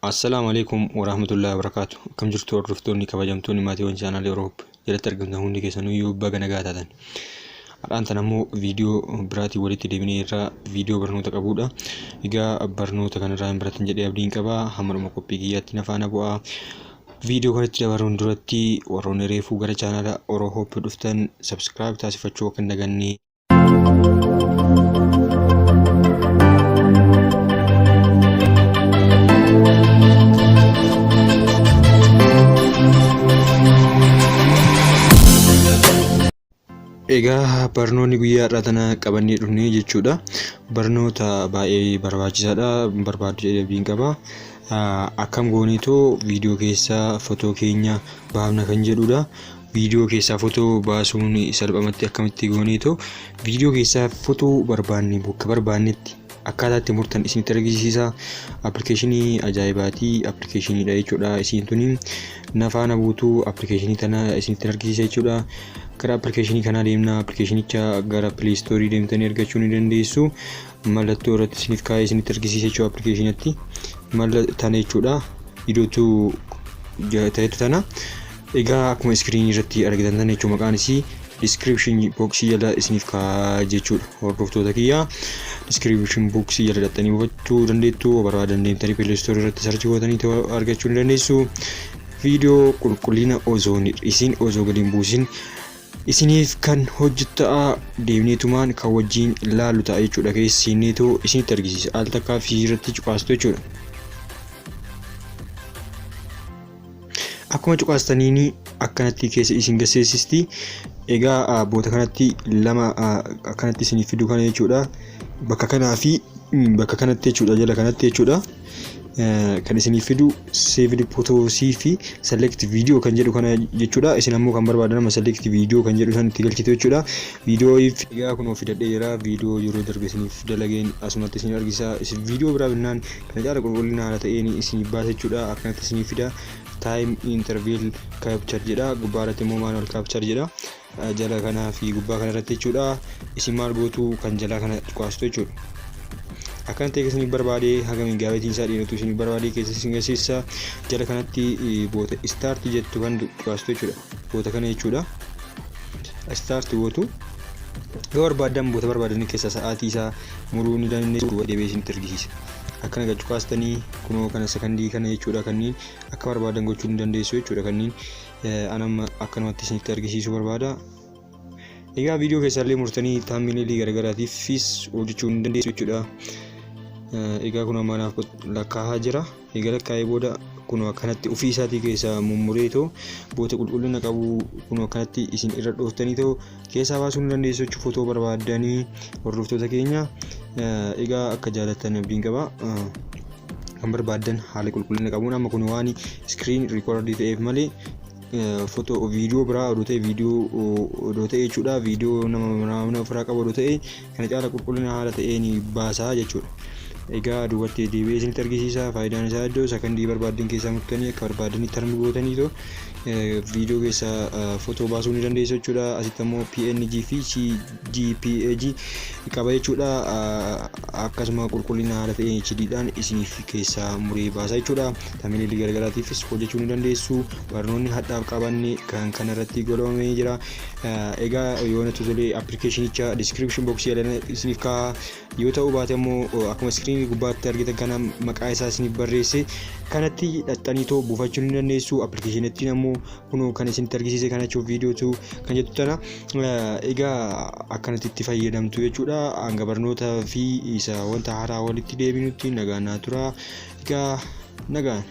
Assalaamu alaikum warahmatullahi wabarakaatu. Akkam jirtu hordoftoonni kabajamtoonni maatiiwwan chaanaalii Oroop jalatti argamtan hundi keessanuu baga nagaa taatan. Har'aan tana immoo viidiyoo biraatiin walitti deebinee irraa viidiyoo barnoota qabudha. Egaa barnoota kanarraa hin baratan jedhee abdiin qaba. Hamma dhuma qophii kiyyaatti na faana bu'aa. Viidiyoo kanatti dabaruun duratti warroonni reefuu gara chaanaala Orohoop dhuftan subscribe taasifachuu akka hin daganne. Egaa barnoonni guyyaa har'aa tana qabannee dhufne jechuudha. Barnoota baay'ee barbaachisaadha. Barbaaddu jedhee abdiin qaba. Akkam gooneetoo viidiyoo keessaa fotoo keenya baafna kan jedhudha. Viidiyoo keessaa fotoo baasuun salphumatti akkamitti gooneetoo viidiyoo keessaa fotoo barbaanne bakka barbaannetti akkaataa itti murtan isinitti argisiisa. Appilikeeshinii ajaa'ibaati. Appilikeeshiniidha jechuudha. Isiin tuni na faana buutuu appilikeeshinii tana isinitti argisiisa jechuudha. Gara appilikeeshinii kanaa deemna. Appilikeeshinicha gara Play Store deemtanii argachuu ni dandeessu. Mallattoo irratti isiniif kaa'ee isinitti argisiisa jechuudha appilikeeshinatti. Malla tana jechuudha. Iddootu ta'etu tana. Egaa akkuma iskiriinii irratti argitan tana jechuudha maqaan isii description box jala isiniif kaa'aa jechuudha. Hordoftoota kiyya description box jala dhaxxanii hubachuu dandeettu. Barbaadan deemtanii Play Store irratti search gootanii argachuu ni dandeessu. Viidiyoo qulqullina osoo hin hir'isin osoo gadi hin buusin isiniif kan hojjetu ta'a. Deemneetumaan kan wajjin laallu ta'a jechuudha. Keessa seenneetoo isinitti argisiisa. Al takkaa fi irratti cuqaastu jechuudha. Akkuma cuqaastaniin akkanatti keessa isin gasseessisti. Egaa boota kanatti lama akkanatti isiniif fidu kana jechuudha. Bakka kanaa fi bakka kanatti jechuudha jala kanatti jechuudha. Kan isiniif fidu saved photos fi select video kan jedhu kana jechuudha. Isin ammoo kan barbaadan amma select video kan jedhu san itti galchitu jechuudha. Viidiyoo egaa kunoo fidadhee jira. Viidiyoo yeroo darbe isiniif dalageen asumatti isin argisiisa. Isin viidiyoo biraa binnaan kana caala qulqullina haala ta'een isiniif baasa jechuudha. Akkanatti isiniif fida. Time interval capture jedha. Gubbaa irratti immoo manual capture jedha. Jala kanaa fi gubbaa kana irratti jechuudha. Isin maal gootu kan jalaa kana cuqaastu jechuudha. Akkana ta'e isiniif barbaade haga meegaabaayitiin isaa dheeratu isiniif barbaade keessa isin agarsiisa. Jala kanatti boota start jettu kan cuqaastu jechuudha. Boota kana jechuudha. Start gootu. Yoo barbaadan boota barbaadanii keessa sa'aatii isaa muruu ni dandeessu. Deebi'ee isinitti argisiisa. Akkana gad cuqaastanii kunoo kana sakandii kana jechuudha kanneen akka barbaadan gochuu ni dandeessu jechuudha kanneen anamma akkanumatti isinitti argisiisuu barbaada. Egaa viidiyoo keessaallee murtanii thumbnailii garaagaraatiifis hojjechuu ni dandeessu jechuudha. Egaa kun amma naaf lakkaa'aa jira. Egaa lakkaa'ee booda kun akkanatti ofii isaatii keessaa mummuree too boota qulqullina qabu kun akkanatti isin irra dhooftanii too keessaa baasuu ni dandeessu jechuudha footoo barbaaddanii hordoftoota keenya. Egaa akka jaalattan abdiin qaba. Kan barbaaddan haala qulqullina qabuun amma kun waan screen recordii ta'eef malee footoo viidiyoo biraa odoo ta'e viidiyoo odoo ta'e jechuudha viidiyoo nama nama ofirraa qabu odoo ta'e kana caala qulqullina haala ta'een baasaa jechuudha. Egaa duubatti deebi'ee isinitti argisiisa faayidaan isaa iddoo sakandii barbaaddan keessaa murtanii akka barbaaddanii tarmi gootanii too viidiyoo keessaa footoo baasuu ni dandeessu jechuudha. Asitti ammoo PNG fi CGPAG qaba jechuudha. Akkasuma qulqullina haala ta'een HD dhaan isiniif keessaa muree baasa jechuudha. Thumbnailii garagaraatiifis hojjechuu ni dandeessu. Barnoonni hadhaaf qabanne kan kanarratti godhamee jira. Egaa yoo natti tole appilikeeshinicha description box jala isiniif kaa'a. Yoo ta'uu baate immoo akkuma iskiriinii gubbaatti argitan kana maqaa isaa isiniif barreesse kanatti dhaxxanii too buufachuu ni dandeessu. Appilikeeshinittiin ammoo kunoo kan isinitti argisiise kana jechuun viidiyootu kan jettu tana egaa akkanatti itti fayyadamtu jechuudha. Hanga barnoota fi isa wanta haaraa walitti deebinutti nagaan naa tura. Egaa nagaan.